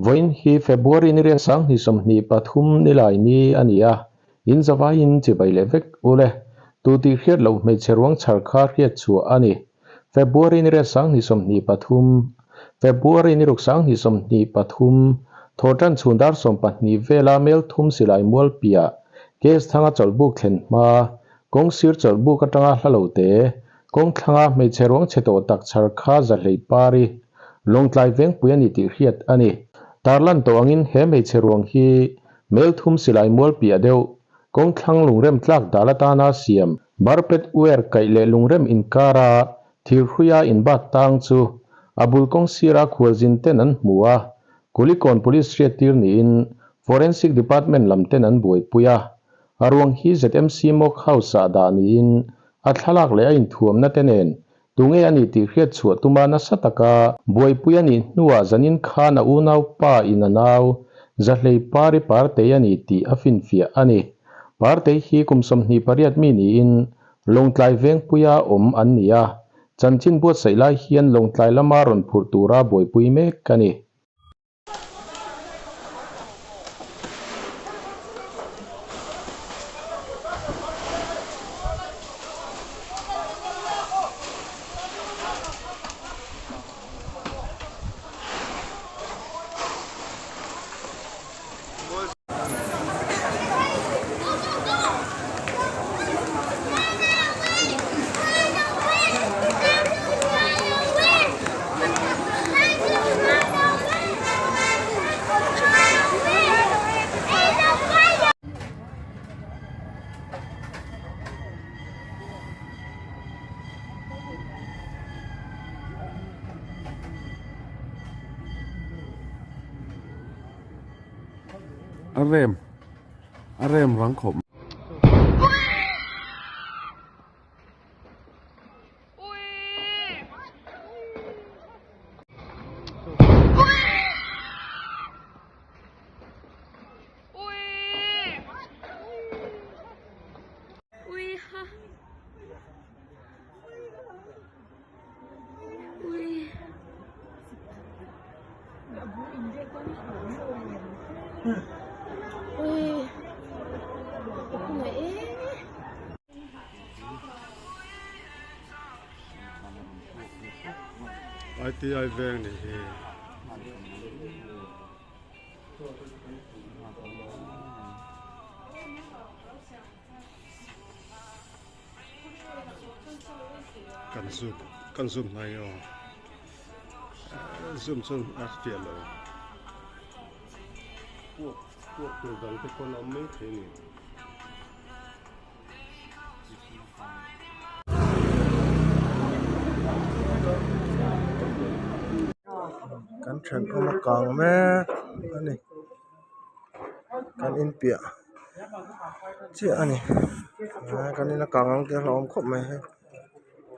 Vawiin hi February ni riat 2023 nilai ni a ni a, in zavaiin chibai leh vek u le. Tu tih hriat loh hmeichhe ruang chhar kha hriat chhuah a ni. February ni riat 2023 February ni ruk 2023 Thawhtan chhun dar 12 vela mel thum silai mual piah case thanga chawlhbuk thlen hma kawng sir chawlhbuk atanga hla lo te kawng thlanga hmeichhe ruang chhe tawh tak chhar kha za hlei pari Lawngtlai vengpui a ni tih hriat a ni. Tarlan tawh angin he hmeichhe ruang hi mel thum silai mual piah deuh kawng thlang lungrem tlak dal atana siam barpet uer kaih leh lungrem inkara thirhruia inbat tang chu a bul kawng sira khualzin ten an hmu a, Kulikawn Police hriattir niin Forensic Department lam ten an buaipui a. A ruang hi ZMC Mock House-ah dah niin a thlalak leh a inthuamna te nen tunge a nih tih hriat chhuah tuma nasa taka buaipui a nih hnuah zanin khan a unaupa in a nau Zahlei Pari Partei a ni tih a finfiah a ni. Partei hi kum 28 mi niin Lawngtlai Vengpuia awm an ni a, chanchin buatsaih lai hian Lawngtlai lama rawn phurh tura buaipui mek a ni. A rem a rem rang khawp. ITI veng nih hi. Kan zoom kan zoom hnai aw zoom chuan a fiah lo puak puak tur dang te pawn a awm mai thei a ni. Kan thenawm a kang mek a ni kan inpiah chiah a ni kan in a kang ang tih a hlauhawm khawp mai hei.